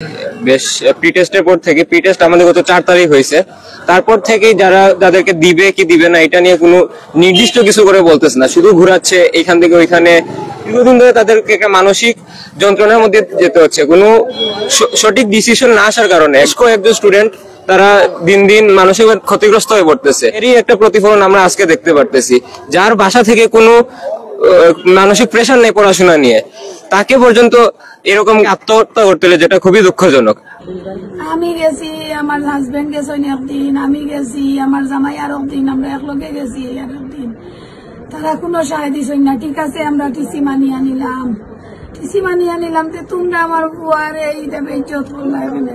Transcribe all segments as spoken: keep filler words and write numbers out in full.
বেশ, প্রি টেস্টের পর থেকে, প্রি টেস্ট আমাদের গত চার তারিখ হয়েছে, তারপর থেকেই যারা, যাদেরকে দিবে কি দিবে না, এটা নিয়ে কোনো নির্দিষ্ট কিছু করে বলতেছে না, শুধু ঘুরাচ্ছে এইখান থেকে ওইখানে। দীর্ঘদিন ধরে তাদেরকে একটা মানসিক যন্ত্রণার মধ্যে যেতে হচ্ছে, কোনো স-, সঠিক ডিসিশন না আসার কারণে বেশ কয়েকজন স্টুডেন্ট তারা দিন দিন মানসিকভাবে ক্ষতিগ্রস্ত হয়ে পড়তেছে। এরই একটা প্রতিফলন আমরা আজকে দেখতে পারতেছি। যার বাসা থেকে কোনো আহ, মানসিক প্রেশার নেই পড়াশোনা নিয়ে, তাকে পর্যন্ত এরকম আত্মহত্যা করতে হলে, যেটা খুবই দুঃখজনক। আমি গেছি, আমার হাজবেন্ড গেছেন একদিন, আমি গেছি, আমার জামাই আর একদিন, আমরা একলগে গেছি আর একদিন। তারা কোনো সায় দিছেন না। ঠিক আছে, আমরা টিসি মানিয়া নিলাম, টিসি মানিয়া নিলাম। তে তোমরা আমার ফুয়ারে এই দেবে ইজ্জত করলা এখানে।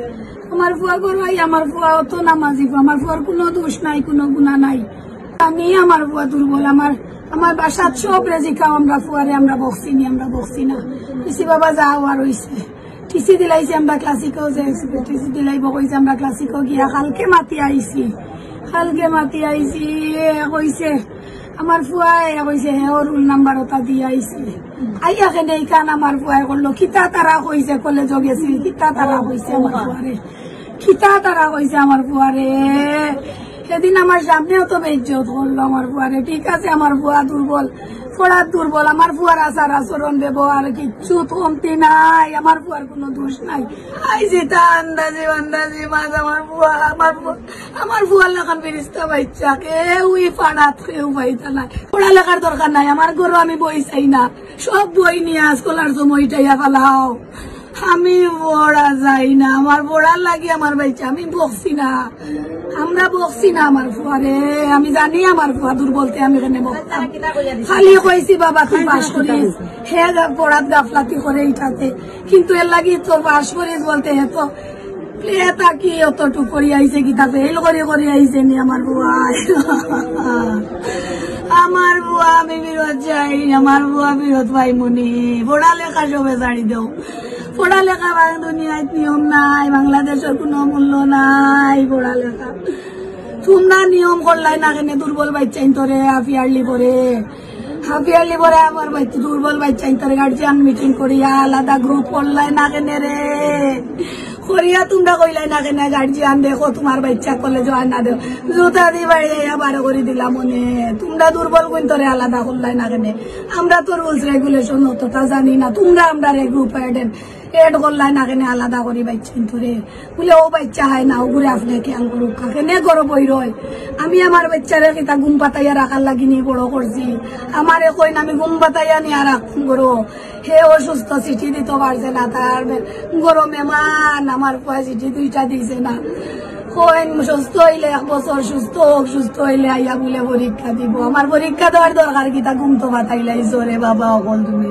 আমার ফুয়া গরু আই, আমার ফুয়া অত নামাজি ফুয়া, আমার ফুয়ার কোনো দোষ নাই, কোনো গুণা নাই। আমি আমার ফুয়া দুর্বল, আমার আমার বাসাত সব রেজিকাও আমরা ফুয়ারে আমরা বকছি নি, আমরা বকছি না। টিসি বাবা যা হওয়ার হইছে, টিসি দিলাইছে, আমরা ক্লাসিকও যে টিসি দিলাইব কইছে, আমরা ক্লাসিকও গিয়া কালকে মাতি আইছি, কালকে মাতি আইছি। এ কইছে আমার ফুয়া, এ কইছে হে রুল নাম্বার ওটা দিয়ে আইছে। আইয়া কেনে এই কান আমার ফুয়ায় করলো, কিতা তারা কইছে, কলেজও গেছিল, কিতা তারা কইছে আমার ফুয়ারে, কিতা তারা কইছে আমার ফুয়ারে। সেদিন আমার সামনেও তো বেইজ্জত করলো আমার ফুয়ারে। ঠিক আছে, আমার ফুয়া দুর্বল, পড়ার দুর্বল, আমার ফুয়ার আচার আচরণ ব্যবহার কিচ্ছু কমতি নাই, আমার ফুয়ার কোনো দোষ নাই। আই যেটা আন্দাজি আন্দাজি মাছ আমার ফুয়া, আমার ফুয়া, আমার ফুয়ার লাখান ফিরিস্তা বাইচ্চা, কেউ ই পাড়াত কেউ পাইতা নাই। পড়ালেখার দরকার নাই, আমার ঘরো আমি বই চাই না, সব বই নিয়া স্কলার সময়টাইয়া ফালাও। আমি পড়া যাই না, আমার পড়ার লাগি আমার বাইচ্চা, আমি বকছি না, আমরা বকছি না আমার ফুয়ারে। আমি জানি আমার ফুয়া দুর্বলতে আমি কেনে বকতাম। খালি কইছি বাবা তুই পাস করিস, হে যা পড়াত গাফলাতি করে ইটাতে, কিন্তু এর লাগি তোর পাস করিস বলতে হে তো প্লে তাকি অতটুক করি আইছে, কিতা ফেল করি করি আইছে নি আমার ফুয়া। আমার ফুয়া আমি ফিরত যাই, আমার ফুয়া ফিরত পাইমুনি। পড়ালেখা সবে ছাড়ি দেও, পড়ালেখা বাং-, দুনিয়াত নিয়ম নাই, বাংলাদেশর কোনো মূল্য নাই পড়ালেখা। তোমরা নিয়ম করলাই না কেনে দুর্বল বাইচ্চাইন তোরে হাফ ইয়ারলি পরে, হাফ ইয়ারলি পরে আমার বাইচ্চা দুর্বল বাইচ্চাইন তোরে গার্জিয়ান মিটিং করিয়া আলাদা গ্রুপ করলাই না কেনে রে? করিয়া তোমরা কইলাই না কেনে গার্জিয়ান দেখো তোমার বাইচ্চা কলেজো আর না দেও, জুতা দি বাইরে আইয়া বারো করি দিলাম মনে। তোমরা দুর্বল গুইন তোরে আলাদা করলাই না কেনে? আমরা তো রুলস রেগুলেশন অতটা জানি না, তোমরা আমরারে গ্রুপ এড এড করলাই না কেনে আলাদা করি বাইচ্চাইন তোরে? বুলে ও বাইচ্চা হয় না, ওগুরে আপনি খেয়াল করুক, কেনে গরো বই রয়। আমি আমার বাইচ্চারে কিতা ঘুম পাতাইয়া রাখার লাগি নি বড় করছি, আমারে কইন আমি ঘুম পাতাইয়া নিয়া রাখতাম গরো। হে অসুস্থ, চিঠি দিতে পারছে না, তার গরো মেহমান, আমার ফুয়া চিঠি দুইটা দিছে না। কইন সুস্থ হইলে এক বছর সুস্থ হোক, সুস্থ হইলে আইয়া বুলে পরীক্ষা দিব। আমার পরীক্ষা দেওয়ার দরকার কিতা? ঘুম তো পাতাইলাইছো রে বাবা, অকল তুমি।